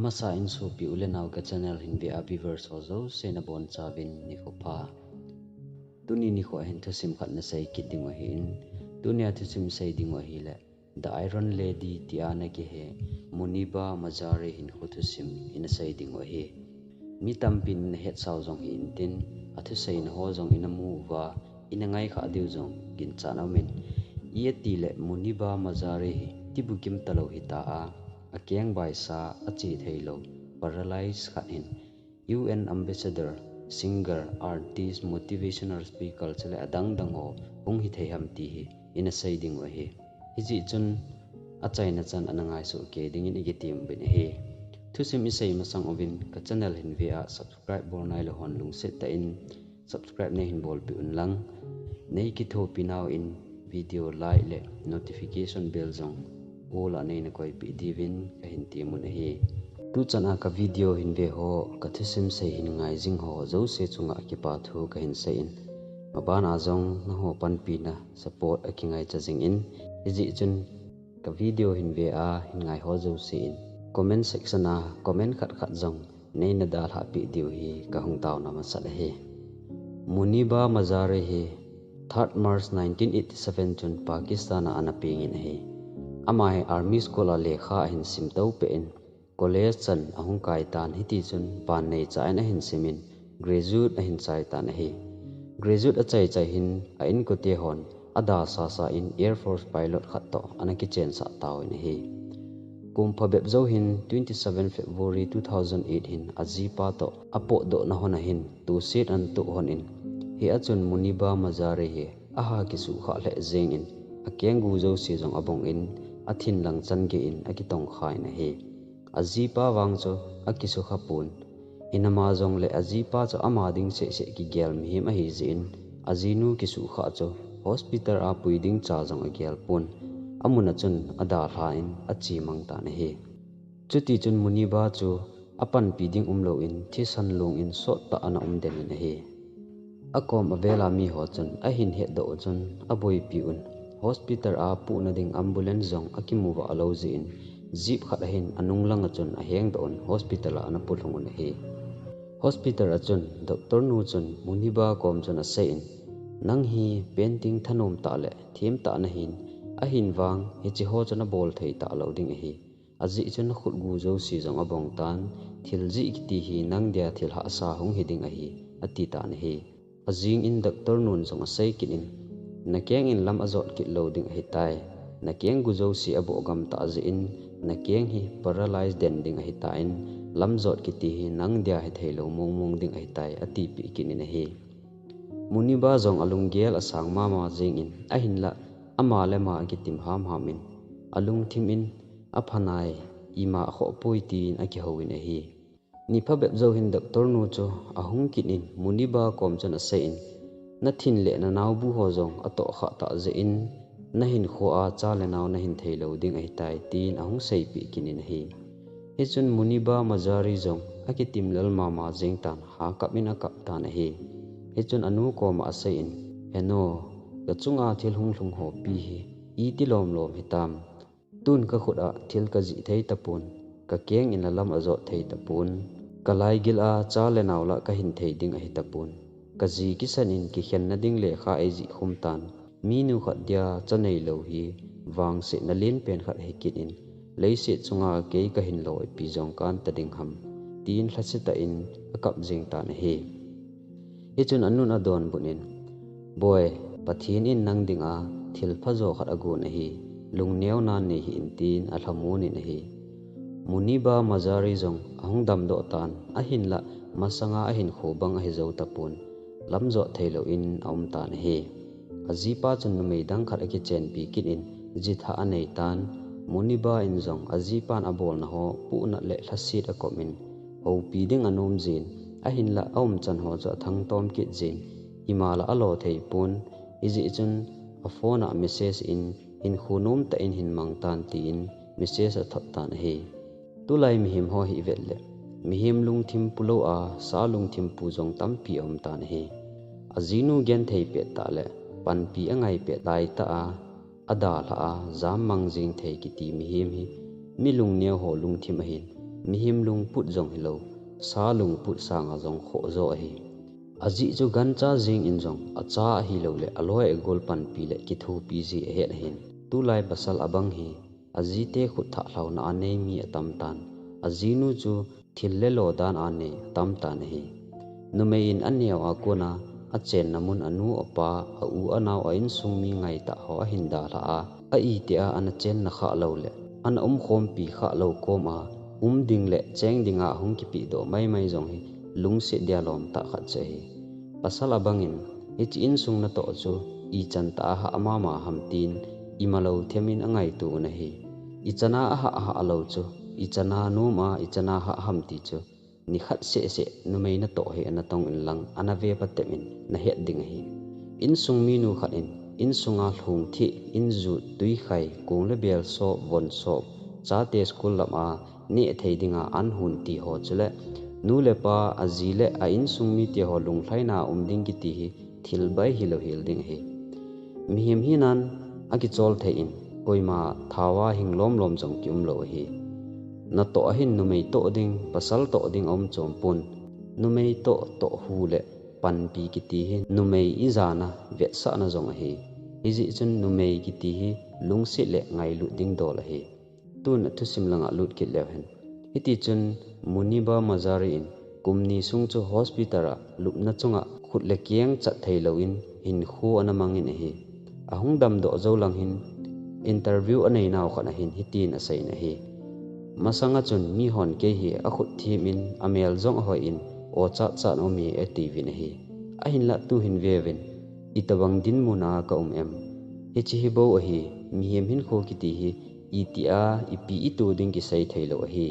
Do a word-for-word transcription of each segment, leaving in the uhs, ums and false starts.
Masa in sopi u le nao ka channel hin ve a viewers ho jouse nabonchauvin nikho pha. Tuni nikho hin thusim khat nasei kit ding u ahin, tunia thusim sei ding u ahile The Iron Lady tia ana kihe Muniba Mazari hinkho thusim ina sei ding u ahi. Mi tampin ina hetsau jong hi intin, athuseina ho jong ina mu uva, ina ngaikha diu jong ginchat aumin. Iti le Muniba Mazari hi tibukim talou hita a, akeng baisa, ache theilou, paralyze khat hin U N ambassador, singer, artist, motivational speaker chule adang dang ho hung hithei ham ti hi ina sei ding u ahi. Hijeh chun achaina chan ana ngaisuh kei dingin ikitem uvin ahi. Thusim isei masang uvin ka channel hin ve a subscribe bol nailou hon lungset tah in subscribe neihin bolpeh unlang, nei kithopi nauvin video like le notification bell jong all a neina koipeh diuvin kahin temun ahi. Tuchan a ka video hin ve ho, ka thusim sei hin ngai jing ho jouse chunga kipa thu kahin seiyin, maban a jong nangho panpina support akingaicha jingin, hijeh chun ka video hin ve a hin ngai ho jousen comment section a comment khat khat jong neina dalhah peh diu hi kahung taona masat ahi. Muniba Mazari hi third March nineteen eighty seven chun Pakistan a ana pengin ahi. Ama hi army school a lekha ahin simtou peh in, college chan ahung kaitan, hitichun vanneicha in ahin simin graduate ahin chaitan ahi. Graduate achai chai hin a inkote hon adalhah sasa in Air Force pilot khat toh ana kichensah tauvin ahi. Kum phabep jou hin twenty seven February two thousand eight hin ajipa toh apotdohna hon ahin tuset ana toh hon in, hia chun Muniba Mazari hi aha kisuhkhah lheh jengin, akeng gu jouse jong abongin, athinlang chan geiyin akitongkhan ahi. Ajipa vang chu akisukha pon. Hinama jongle ajipa chu ama ding sehseh kigel mihem ahijeh in, ajinu kisuhkhah chu hospital a pui ding cha jong agel pon. Amun a chun adalhan achemang tan ahi. Chutichun Muniba chu apanpi ding umlouvin thisan lungin sottah ana umden in ahi. Akom avel a miho chun ahin hetdoh u chun aboipi un, hospital a pohna ding ambulance jong akimu vahlou jeh in, jeep khat ahin anung langa chun ahengdoh un hospital a ana polhung un ahi. Hospital a chun doctor nu chun Muniba kom chun aseiyin, nang hi painting thanom tah le themtah nahin, ahinvang hiche ho chu nabol thei talou ding ahi. Ajeh chu nakhut gu jouse jong abongtan, thil jih kiti hi nang dia thil hahsa hung hiding ahi, atitan ahi. Ajingin doctor nun jong asei kit in, nakeng in lam ajot kit lou ding ahitai. Nakeng gu jouse abohgam tah jeh in, nakeng hi paralyze den ding ahitan, lam jot kiti hi nang dia hitheilou mongmong ding ahitai, atipeh kit in ahi. Muniba jong alunggel asang mama jengin, ahinlah ama le ama akitim hamham in, alungthim in, aphanai, ima akhohpoi tin akihouvin ahi. Ni phabep jou hin doctor nu chu ahung kit in, Muniba kom chun aseiyin, nathin le nanaobu ho jong atohkhah tah jeh in, nahinkhoa cha le nao nahin theilou ding ahitai, tin ahung seipeh kit in ahi. Hichun Muniba Mazari jong akitim lel mama jengtan, ha kap in akap tan ahi. Hichun anu koma aseiyin, henu, kachunga thil hunglhung hopi hi iti lomlom hitam? Tun kakhut a thil kajih thei tapon, kakeng in la lam ajot thei tapon, kalaigil a cha le nao la kahin thei ding ahi tapon, kaji kisan in kikhenna ding lekha eijih khum tan, minu khat dia cha neilou hi vangsetna lenpen khat ahikit in, leiset chunga kei kahin lo ipi jong kahin ta ding ham, tin lhasetah in akap jeng tan ahi. Hichun anun adonbut in, Boi, Pathen in nang dinga thil phajo khat agon ahi, lungneo nan nei hih in, tin alhamon in ahi. Muniba Mazari jong ahung damdoh tan, ahinlah masanga ahinkho bang ahijou tapon, lamjot theilou in aum tan ahi. Ajipa chun numei dang khat akichenpi kit in, jitha anei tan, Muniba in jong ajipan abolna ho pohnat le lhaset akom in, houpi ding anom jin, ahinlah aumchan ho chu athangtom kit jin, ima la alo theipon, hijeh chun aphone a message in, hinkho nomtah in hin mang tan, tin message athot tan ahi. Tulai mihem ho hi ivet le, mihem lungthim pu lou a, sa lungthim pu jong tampi aum tan ahi. Ajinu genthei pettah le, panpi angai pet laitah a, adalhah a, jammang jeng thei kiti mihem hi, mi lungneo ho lungthim ahin, Mihem lungput jong hilou, sa lungput sanga jong khoh jo ahi. Ajeh chu gancha jeng in jong acha ahilou le aloi agol panpi le kithopi ji ahet ahin. Tulai pasal abang hi ajite khut thah lhauna a nei mi atam tan. Ajinu chu thil le lo dan a nei atam tan ahi. Numei in aneo a kona achenna mun anu apa, a u anao a insung mi ngaitah ho ahin dalha a, a iti a ana chenna khah lou le ana umkhompi khah lou kom a um ding le cheng dinga hung kipehdoh maimai jong hi lungset dia lom tah khat chu ahi. Pasal abang in hiche insung natoh chu ichan tah a hah mama ham tin imalou them in angaito u ahi. Ichan a ahah hah lou chu, ichan a nom a, ichan a hah ham ti chu nikhat seh seh numei natoh hi ana tong in lang ana ve patep in nahet ding ahi. Insung minu khat in insunga lhung thih, injut, tuikhai, kong le bel sop, von sop, chate school lam a neh thei dinga an hon ti ho chule nu le pa, aji le a insung mite ho lunglhaina um ding kiti hi thil bai hilou hel ding ahi. Mihem hinan akichol thei in koima thao a hing lom lom jong kium lou ahi. Natoh a hin numei toh ding, pasal toh ding aum chom pon. Numei toh toh hu le panpi kiti hi numei ijat a vetsahna jong ahi. Hijeh chun numei kiti hi lungset le ngailut ding dol ahi. Tun athusim langa lut kit leu hen. Hiti chun Muniba Mazari in kum ni sung chu hospital a lupna chunga khut le keng chat thei lou in hinkho ana mang in ahi. Ahung damdoh jou lang hin interview anei nau khat a hin hitin asei in ahi. Masanga chun mihon kei hi akhut them in amel jong ahoi in aw chat chat um e ati uvin ahi. Ahinlah tuhin ve uvin, itobang dinmun a ka um em? Hiche hi bou ahi, mihem hinkho kiti hi iti a ipi ito ding kisei thei lou ahi.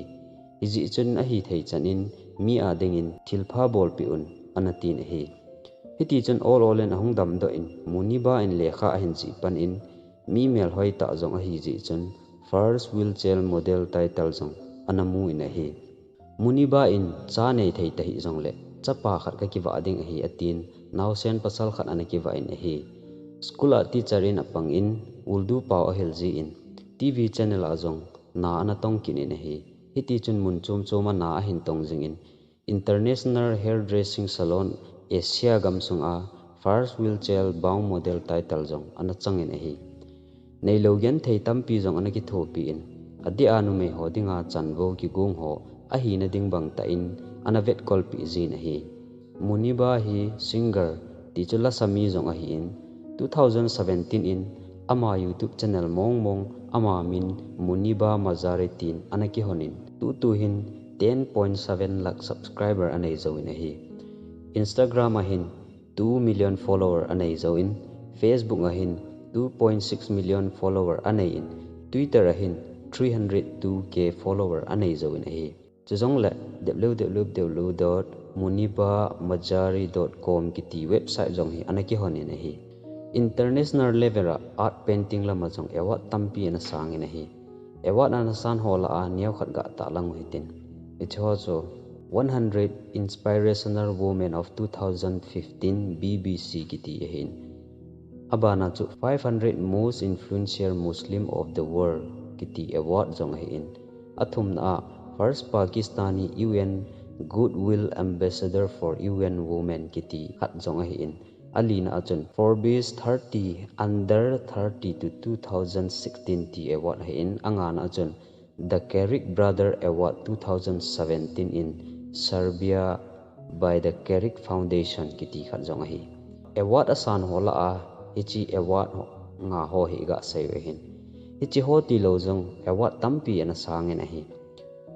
Hijeh chun ahithei chan in mi a dingin thilpha bolpeh un, ana tin ahi. Hiti chun ol ol in ahung damdoh in Muniba in lekha ahin jih pan in mi melhoi tah jong ahi jeh chun first wheelchair model title jong ana mu in ahi. Muniba in cha nei thei tahih jongle chapa khat ka kivah ding ahi atin, naosen pasal khat ana kivah in ahi. School a teacher in apang in, uldu pao ahil jin, T V channel a jong na ana tong kit in ahi. Hiti chun mun chom chom a na ahin tong jing in, International Hairdressing Salon Asia gamsung a first wheelchair bound model title jong ana chang in ahi. Neilou genthei tampi jong ana kithopi in, adeh a numei ho dinga chanvo kigong ho ahina ding bang tah in ana vetkolpeh jin ahi. Muniba hi singer ti chu lasa mi jong ahin, two thousand seventeen in ama YouTube channel mong mong ama min Muniba Mazari tin ana kihon in, tutu hin ten point seven lakh subscriber anei jouvin ahi. Instagram a hin two million follower anei jouvin, Facebook a hin two point six million follower anei in, Twitter a hin three hundred two K follower anei jouvin ahi. Chujongle W W W dot muniba mazari dot com kiti website jong hi ana kihon in ahi. International level a art painting lama jong award tampi ana sang in ahi. Award ana san ho lah a neokhat ga tahlang u hitin. Hiche ho chu one hundred Inspirational Women of two thousand fifteen B B C kiti ahin. Abana chu five hundred Most Influential Muslim of the World kiti award jong ahin. Athumna a First Pakistani U N Goodwill Ambassador for U N Women kiti khat jong ahin. Alina a chun Forbes thirty Under thirty to two thousand sixteen ti award ahin. Angana a chun The Carrick Brother Award two thousand seventeen in Serbia by the Carrick Foundation kiti khat jong ahi. Award asan ho lah a hiche award ho nga ho hi iga sei u ahin. Hiche ho tilou jong award tampi ana sang in ahi.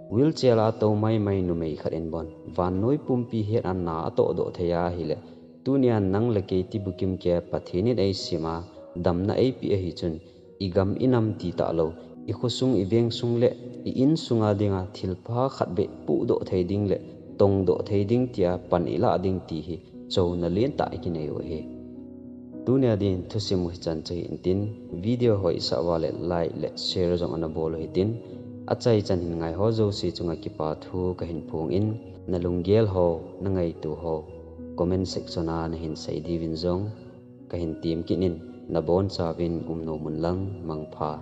Wheelchair a tou maimai numei khat in bon vannoi pumpi het a na atoh doh thei ahile, tunia nang le kei ti bukim kei a Pathen in eisem a, damna eipeh ahi chun, igam inam ti talou, ikhosung ivengsung le i-insunga dinga thilpha khat beh pohdoh thei ding le tongdoh thei ding tia pan ilah ding ti hi chouna lentah ikinei u ahi. Tunia din thusim u hichan chu hitin, video hoisah uva le like le share jong ana bol u hitin, achaichan hin ngai ho jouse chunga kipa thu kahin phong in, nalunggel ho, nangaito ho, comment section a nahin sei diuvin jong kahin tem kit in, nabonchauvin umnom un lang, mangpha.